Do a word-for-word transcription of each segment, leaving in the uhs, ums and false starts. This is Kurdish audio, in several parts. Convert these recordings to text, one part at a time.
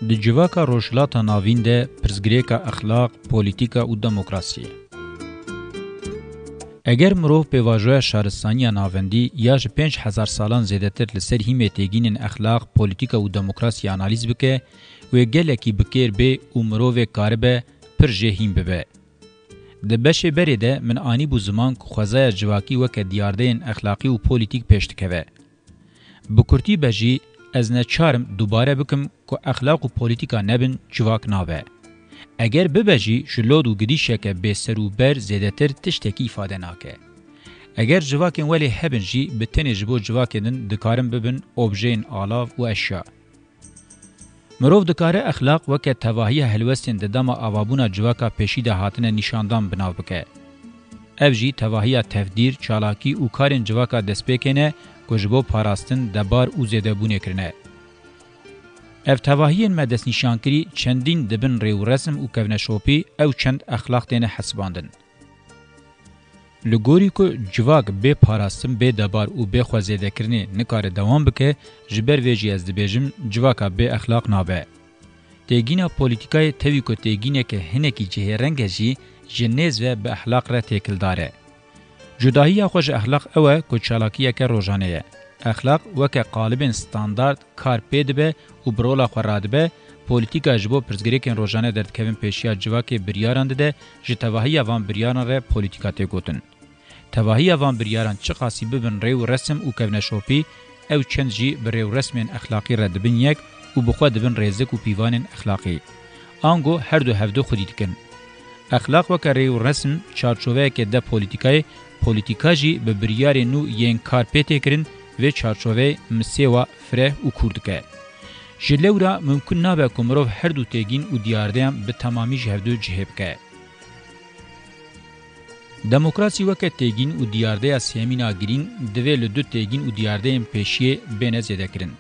Di civaka Rojhilata Navîn de pirsgirêka exlaq, polîtîka û demokrasiyê. Eger mirov pêvajoya şaristaniya navendî ya ji pênc hezar salan zêdetir li ser hîmê têgînên exlaq, polîtîka û demokrasiyê analîz bike, wê gelekî bi kêr bê û mirovê karibe pir jê hîn bibe. Di beşê berê de min anîbû ziman ku xwezaya civakî weke diyardeyên exlaqî û polîtîk pêş dikeve. Bi kurtî be jî, ez neçar im dubare bikim ku exlaq û polîtîka nebin, civak nabe. Eger bibe jî, ji lod û gidîşeke bêserûber zêdetir tiştekî îfade nake. Eger civakên welê hebin jî, bi tenê ji bo civakên din dikarin bibin objeyên alav û eşya. Mirov dikare exlaq weke tevahiya helwestên di dema avabûna civaka pêşî de hatine nîşandan bi nav bike. Ev jî tevahiya tevdîr, çalakî û karên civaka destpêkê ne ku ji bo parastin, debar û zêdebûnê kirine. Ev tevahiyên me destnîşankirî çendîn dibin rê û resim û kevneşopî, ew çend exlaq têne hesibandin. Li gorî ku civak bê parastin, bê debar û bê xwezêdekirinê nikare dewam bike, ji ber vê jî ez dibêjim, civaka bê exlaq nabe. Têgîna polîtîkayê tevî ku têgîneke hinekî cihêreng e jî, ji nêz ve bi exlaq re têkildar e. Cudahiya xwe ji exlaq ew e ku çalakiyeke rojane ye. Exlaq weke qalibên standard kar pê dibe û bi rola xwe radibe, polîtîka ji bo pirsgirêkên rojane derdikevin pêşiya civakê biryaran dide, ji tevahiya van biryaran re polîtîka tê gotin. Tevahiya van biryaran çiqasî bibin rê û resim û kevneşopî, ew çend jî bi rê û resmên exlaqî re dibin yek û bi xwe dibin rêzik û pîvanên exlaqî. Ango her du hevdu xwedî dikin. Exlaq weke rê û resim çarçoveyeke de polîtîkayê, polîtîka jî bi biryarên nû yên kar pê tê kirin, vê çarçoveyê misêwa fireh û kûr dike. Ji lewra mimkun nabe ku mirov her du têgîn û diyardeyan bi temamî ji hevdu cihê bike. Demokrasî weke têgîn û diyardeya sêmîn a girîng divê li du têgîn û diyardeyên pêşiyê bêne zêdekirin.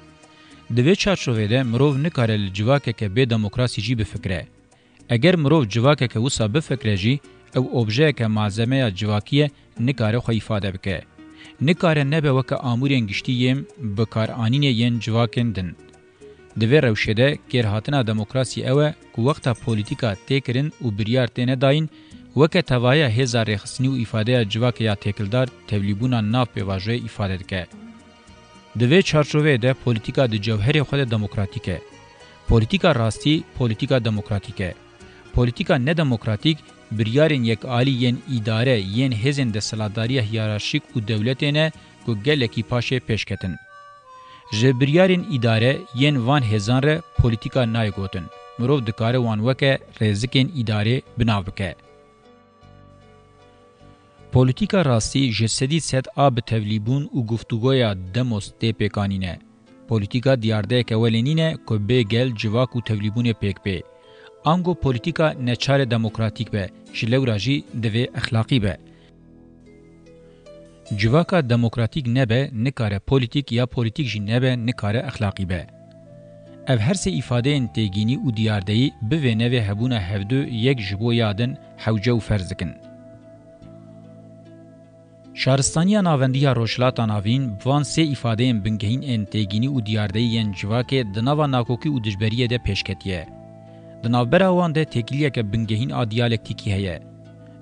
Di vê çarçovê de mirov nikare li civakeke bê demokrasî jî bifikire. Eger mirov civakeke wisa bifikire jî, ew objeyeke malzemeya civakî ye, nikare xwe îfade bike. Nikare nebe weke amûrên giştî yên bikaranînê yên civakên din. Di vê rewşê de kêrhatina demokrasî ew e ku wexta polîtîka tê kirin û biryar têne dayîn, weke tevahiya hêza rêxistinî û îfadeya civakê ya têkildar tevlîbûna nav pêvajoyê îfade dike. Di vê çarçoveyê de polîtîka di cewherê xwe de demokratîk e. Polîtîka rastî, polîtîka demokratîk e. Polîtîka nedemokratîk, biryarên yekalî yên îdare, yên hêzên desthilatdariya hiyerarşîk û dewletê ne ku gelekî paşê pêş ketin. Ji biryarên îdare yên van hêzan re polîtîka nayê gotin. Mirov dikare wan weke rêzikên îdarê bi nav bike. Polîtîka rastî ji sedî sed a bi tevlîbûn û guftûgoya demos tê pêkanîne. Polîtîka diyardeyeke welê nîne ku bê gel, civak û tevlîbûnê pêk bê. Ango polîtîka neçare demokratîk be, ji lewra jî divê exlaqî be. Civaka demokratîk nebe, nikare polîtîk, ya polîtîk jî nebe, nikare exlaqî be. Ev her sê îfadeyên têgînî û diyardeyî bi vê nevê hebûna hevdu yek ji bo ya din hewce û ferz dikin. Şaristaniya navendî ya Rojhilata Navîn bi van sê îfadeyên bingehîn ên têgînî û diyardeyî yên civakê di nava nakokî û dijberiyê de pêş ketiye. Di navbera wan de têkiliyeke bingehîn a diyalektîkî heye.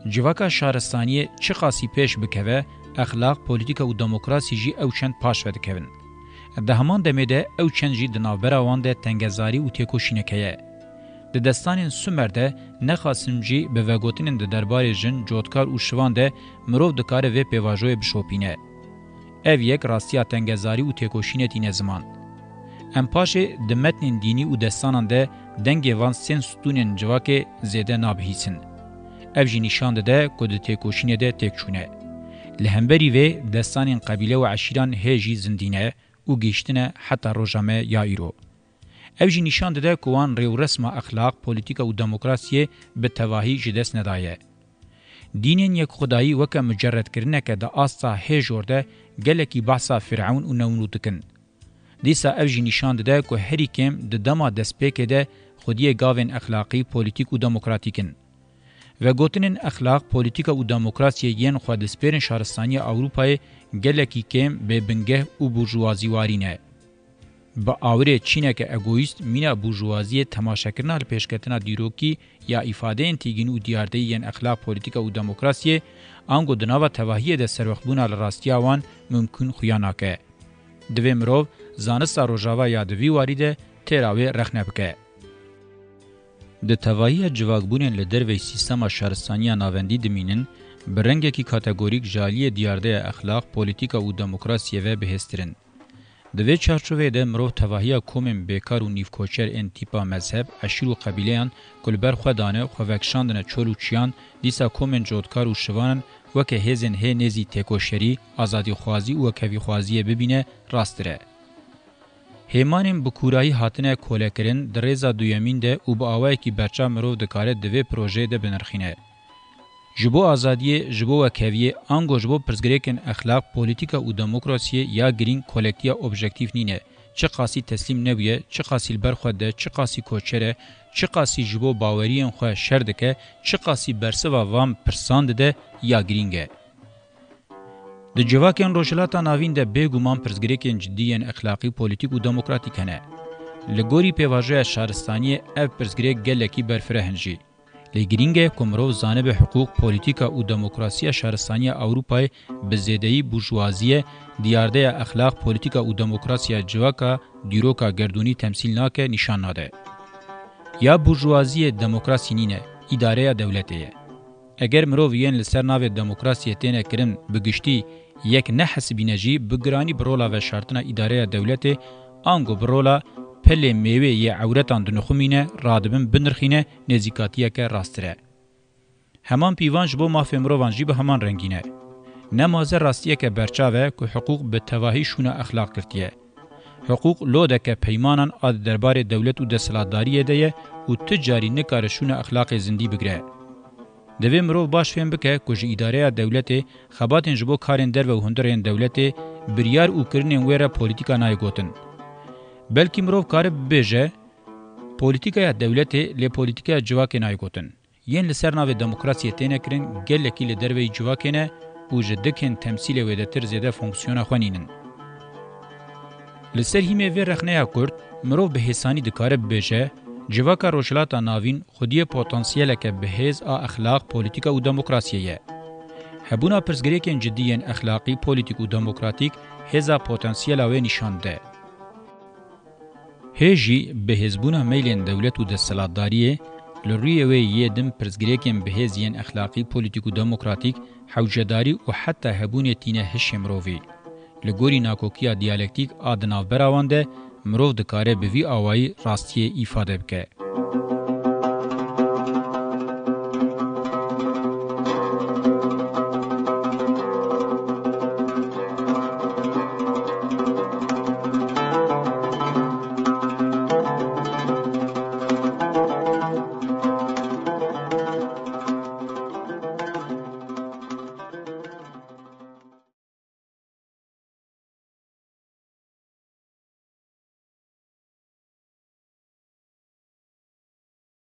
Civaka şaristaniyê çiqasî pêş bikeve, exlaq, polîtîka û demokrasî jî ew çend paş ve dikevin. Di heman demê de ew çend jî di navbera wan de tengezarî û têkoşînek heye. Di destanên Sumer de, nexasim jî bi vegotinên di derbarê jin, cotkar û şivan de mirov dikare vê pêvajoyê bişopîne. Ev yek rastiya tengezarî û têkoşînê tîne ziman. Em paşê di metnên dînî û destanan de dengê van sên stûnên civakê zêde nabihîsin. Ev jî nîşan dide ku di têkoşînê de têk çûne. Li hemberî vê, destanên qebîle û eşîran hê jî zindî ne û gihîştine heta roja me ya îro. Ev jî nîşan dide ku wan rêwresma exlaq, polîtîka û demokrasiyê bi tevahî ji dest nedaye. Dînên yekxwedayî weke muceredkirineke di asta hê jor de gelekî behsa Fîrewn û Nemrûd dikin. Dîsa ev jî nîşan dide ku herî kêm di dema destpêkê de xwediyê gavên exlaqî, polîtîk û demokratîk in. Vegotinên exlaq, polîtîka û demokrasiyê yên xwedespêrên şaristaniya Ewropayê gelekî kêm bêbingeh û burjuwazîwarî ne. Bi awirê çîneke egoîst, mîna burjûwaziyê temaşekirina li pêşketina dîrokî ya îfadeyên tîgîn û diyardeyî yên exlaq, polîtîka û demokrasiyê, ango di nava tevahiyê de serwextbûna li rastiya wan mimkûn xuya nake. Divê mirov zanista rojava ya di vî warî de têra wê rexne bike. Di tevahiya civakbûnên li derveyî sîstema şaristaniya navendî dimînin, bi rengekî kategorîk ji aliyê diyardeya exlaq, polîtîka û demokrasiyê ve bihêztir in. Di vê çarçoveyê de mirov tevahiya komên bêkar û nîvkoçer ên tîpa mezheb, eşîr û qebîleyan ku li ber xwe dane, xwe vekişandine çol û çiyan, dîsa komên cotkar û şivan in, weke hêzên hê nêzî têkoşerî, azadîxwazî û wekhevîxwaziyê bibîne, rasttir e. Hêmanên bi kûrayî hatine kolekirin di rêza duyemîn de û bi awayekî berçav mirov dikare di vê projeyê de binirxîne. Ji bo azadiyê, ji bo wekheviyê, ango ji bo pirsgirêkên exlaq, polîtîka û demokrasiyê ya girîng kolektiya objektîf nîne. Çiqasî teslîm nebûye, çiqasî li ber xwe de, çiqasî koçer e, çiqasî ji bo baweriyên xwe şer dike, çiqasî bersiva van pirsan dide, ya girîng e. Di civakên Rojhilata Navîn de bêguman pirsgirêkên cidî yên exlaqî, polîtîk û demokratîk hene. Li gorî pêvajoya şaristaniyê ev pirsgirêk gelekî berfireh in jî. Lê girîng e ku mirov zanibe hiqûq, polîtîka û demokrasiya şaristaniya Ewropayê bi zêdeyî burjûwaziyê, diyardeya exlaq, polîtîka û demokrasiya civaka, dîroka gerdûnî temsîl nake, nîşan nade. Ya burjûwaziyê demokrasî nîne, îdareya dewletê ye. Eger mirov yên li ser navê demokrasiyê têne kirin bi giştî yek nehesibîne jî, bi giranî bi rola veşartina îdareya dewletê, ango bi rola pelê mêwê yê ewretan dinixumîne, radibin binirxîne, nêzîkatiyeke rasttir e. Heman pîvan ji bo mafê mirovan jî bi heman rengî ne. Ne maze rastiyeke berçav e ku hiqûq bi tevahî şûna exlaq girtiye. Hiqûq lodeke peymanan a di derbarê dewlet û desthilatdariyê de ye û tu carî nikare şûna exlaqê zindî bigire. Divê mirov baş fêm bike ku ji îdareya dewletê xebatên ji bo karên derve û hundirên dewletê, biryar û kirinên wê re polîtîka nayê gotin. Belkî mirov kare bibêje, polîtîkaya dewletê lê polîtîkaya civakê nayê gotin. Yên li ser navê demokrasiyê têne kirin gelekî li derveyî civakê ne û ji dikên temsîlê wêdetir zêde fonksiyona xwe nînin. Li ser hîmê vê rexneya kurt, mirov bi hêsanî dikare bibêje, civaka Rojhilata Navîn xwediyê potansiyeleke bihêz a exlaq, polîtîka û demokrasiyê ye. Hebûna pirsgirêkên cidî yên exlaqî, polîtîk û demokratîk hêza potansiyela wê nîşan dide. Hê jî bihêzbûna meylên dewlet û desthilatdariyê, li rûyê wê yê din pirsgirêkên bihêz yên exlaqî, polîtîk û demokratîk, hewcedarî û heta hebûnê tîne hişê mirovî. Li gorî nakokiya diyalektîk a di navbera wan de, mirov dikare bi vî awayî rastiyê îfade bike.